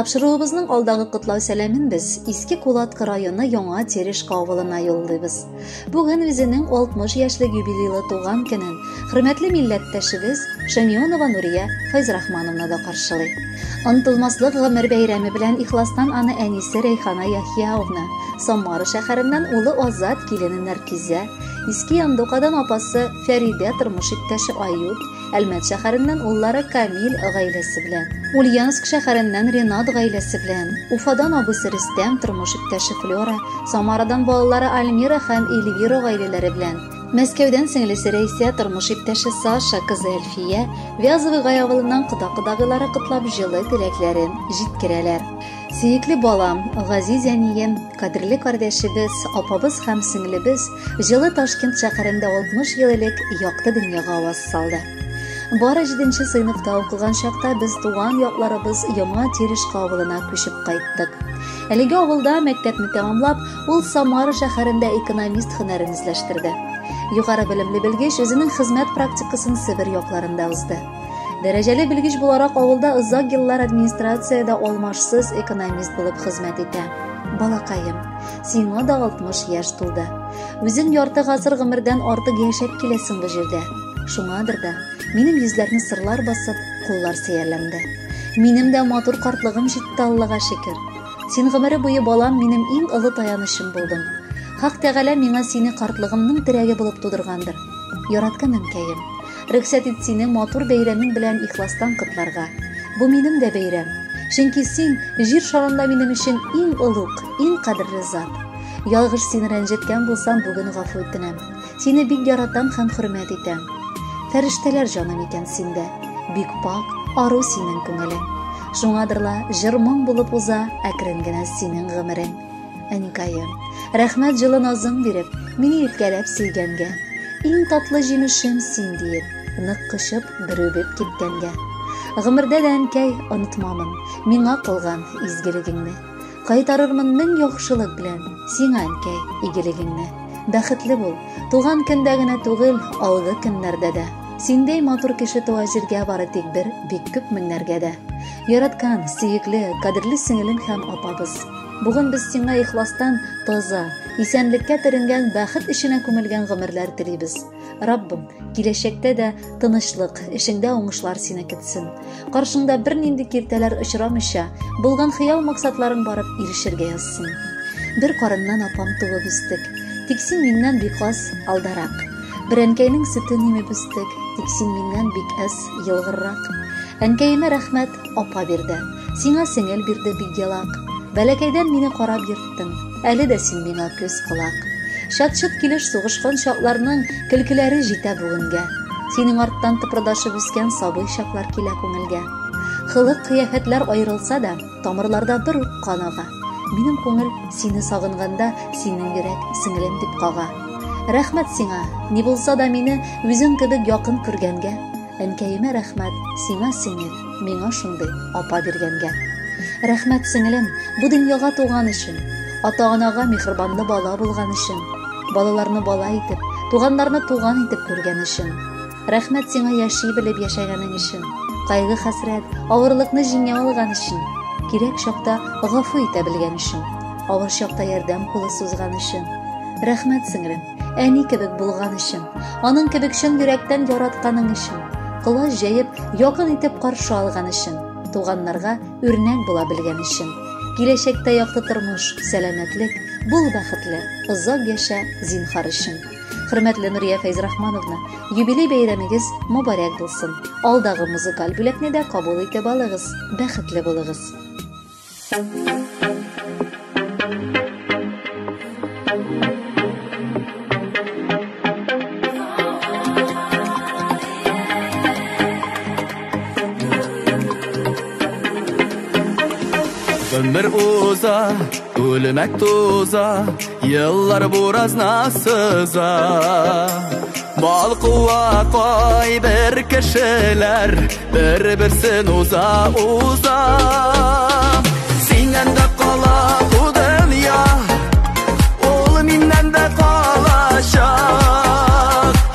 Тапшыруыбызның алдагы котлау сәламен без Иске Кулаткы районы Яңа Терешка авылына юллыйбыз. Бүген үзенең 60 яшьлек юбилейлы туган көнен хөрмәтле милләттәшебез Шамионова Нурия Файзрахмановна да каршылый. Онытылмаслык гомер бәйрәме белән ихластан аны әнисе Рәйхана Яхьяовна, Самара шәһәреннән улы Азат, килене Нәркизә, Иске Яндукадан апасы Фәридә, тормыш иптәше Аюб, Әлмәт шәһәреннән уллары Камил гаиләсе белән, Ульяновск шәһәреннән Ренат гаиләсе белән, Уфадан абыйсы Рөстәм, тормыш иптәше Флера, Самарадан балалары Альмира һәм Эльвира гаиләләре белән, Мәскәүдән сеңлесе Рәйсә, тормыш иптәше Саша, кызы Әлфия, Вязовый Гай авылыннан кода-кодагыйлары котлап җылы теләкләрен җиткерәләр. Сөекле балам, газиз әнием, кадерле кардәшебез, апабыз һәм сеңлебез җылы Ташкент шәһәрендә 60 ел элек якты дөньяга аваз салды. Бары җиденче сыйныфта укыган чакта без туган якларыбыз Яңа Терешка авылына күчеп кайттык. Әлеге авылда мәктәпне тәмамлап, ул Самара шәһәрендә экономист һөнәрен үзләштерде. Югары белемле белгеч үзенең хезмәт практикасын Себер якларында узды. Дәрәҗәле белгеч буларак авылда озак еллар администрациядә алмашсыз экономист булып хезмәт итә. Балакаем, сиңа да 60 яшь тулды. Үзең ярты гасыр гомердән артык яшәп киләсең бу җирдә. Шуңадыр да минем йөзләрне сырлар басып, куллар сөялләнде. Минем дә матур картлыгым җитте, Аллага шөкер. Син гомере буе балам минем иң олы таянычым булдың. Хак Тәгалә миңа сине картлыгымның терәге булып тудыргандыр. Яраткан әнкәем, рөхсәт ит сине матур бәйрәмең белән ихластан котларга. Бу минем дә бәйрәм. Чөнки син җир шарында минем өчен иң олуг, иң кадерле зат. Ялгыш сине рәнҗеткән булсам, бүген гафу үтенәм. Сине бик яратам һәм хөрмәт итәм. Фәрештәләр җаным икән синдә. Бик пак, ару синең күңелең. Шуңадыр ла җыр-моң булып уза әкрен генә синең гомерең. Әнкәем, рәхмәт җылы назың биреп, мине иркәләп сөйгәнгә. Иң татлы җимешем син диеп, нык кочып, бер үбеп киткәнгә. Гомердә дә, әнкәй, онытмамын миңа кылган изгелегеңне. Кайтарырмын мең яхшылык белән сиңа, әнкәй, игелегеңне. Бәхетле бул, туган көндә генә түгел, алгы көннәрдә дә. Синдәй матур кеше туа җиргә бары тик бер, бик күп меңнәргә дә. Яраткан, сөекле, кадерле сеңелем һәм апабыз. Бүген без сиңа ихластан таза, исәнлеккә төренгән бәхет эченә күмелгән гомерләр телибез. Раббым, киләчәктә дә тынычлык, эшеңдә уңышлар сине көтсен. Каршыңда бернинди киртәләр очрамыйча, булган хыял-максатларың барып ирешергә язсын. Бер карыннан апам туып үстек, тик син миннән бик аз алдарак. Бер әнкәйнең сөтен имеп үстек, тик син миннән бик әз елгыррак. Әнкәемә рәхмәт, апа бирде. Сиңа сеңел бирде бик елак. Бәләкәйдән мине карап йөрттең, әле дә син миңа күз колак. Чат-чот килеш сугышкан чакларның көлкеләре җитә бүгенгә. Синең арттан тыпырдашып үскән сабый чаклар килә күңелгә. Холык кыяфәтләр аерылса да, тамырларда бер үк кан ага. Минем күңел сине сагынганда, синең йөрәк сеңелем дип кага. Рәхмәт сиңа, ни булса да мине үзең кебек якын күргәнгә. Әнкәемә рәхмәт, сиңа сеңел, миңа шундый апа биргәнгә. Рәхмәт, сеңелем, бу дөньяга туган өчен, ата-анага миһербанлы бала булган өчен, балаларны бала итеп, туганнарны туган итеп күргән өчен. Рәхмәт сиңа яши белеп яшәгәнең өчен, кайгы-хәсрәт, авырлыкны җиңә алган өчен, кирәк чакта гафу итә белгән өчен, авыр чакта ярдәм кулы сузган өчен. Рәхмәт, сеңелем, әни кебек булган өчен, аның кебек чын йөрәктән яратканың өчен, колач җәеп, якын итеп каршы алган өчен, туганнарга үрнәк була белгән өчен. Киләчәктә якты тормыш, сәламәтлек, бул бәхетле, озак яшә, зинһар өчен. Хөрмәтле Нурия Фәйзрахмановна, юбилей бәйрәмегез мөбарәк булсын. Алдагы музыкаль бүләкне дә кабул итеп алыгыз. Бәхетле булыгыз. Гомер уза, үлмәк туза, еллар буразна сыза. Балкуа кайбер кешеләр бер-берсен уза уза. Синнән дә кала бу дөнья, ул миннән дә калачак.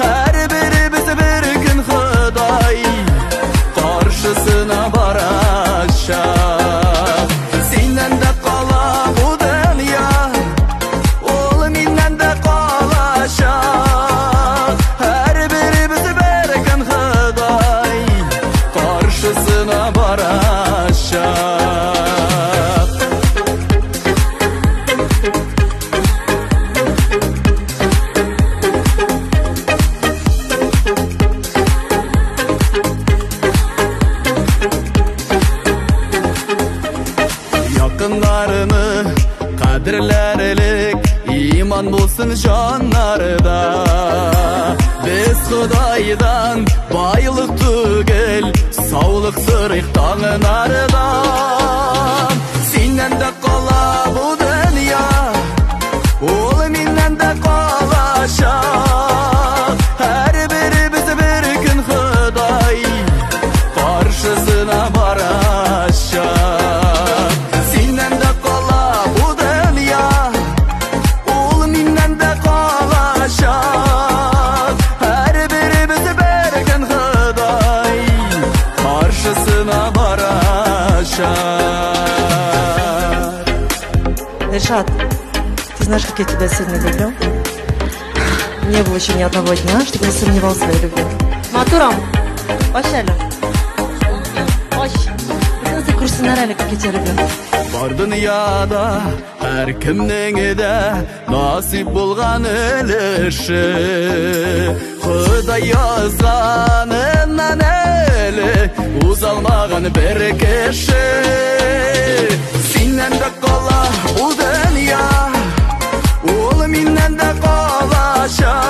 Һәрберебез бер көн Ходай каршысына барачак. җаннарда. Без Ходайдан байлык түгел, саулык сорыйк таңнардан. Синнән дә кала бу дөнья, ул миннән дә калачак. Һәрберебез бер көн Ходай каршысына барачак. Синнән дә кала бу дөнья, ул миннән дә калачак. Һәрберебез бер көн Ходай каршысына барачак. Ришат, ты знаешь, как я тебя сильно люблю. Не было еще ни одного дня, чтобы не сомневался в своей любви. Матурам, пошли. Как я тебя люблю. Бар дөньяда һәркемнең дә насип булган өлеше. Ходай язганыннан әле узалмаган бер кеше. Синнән дә кала бу дөнья, ул миннән дә калачак.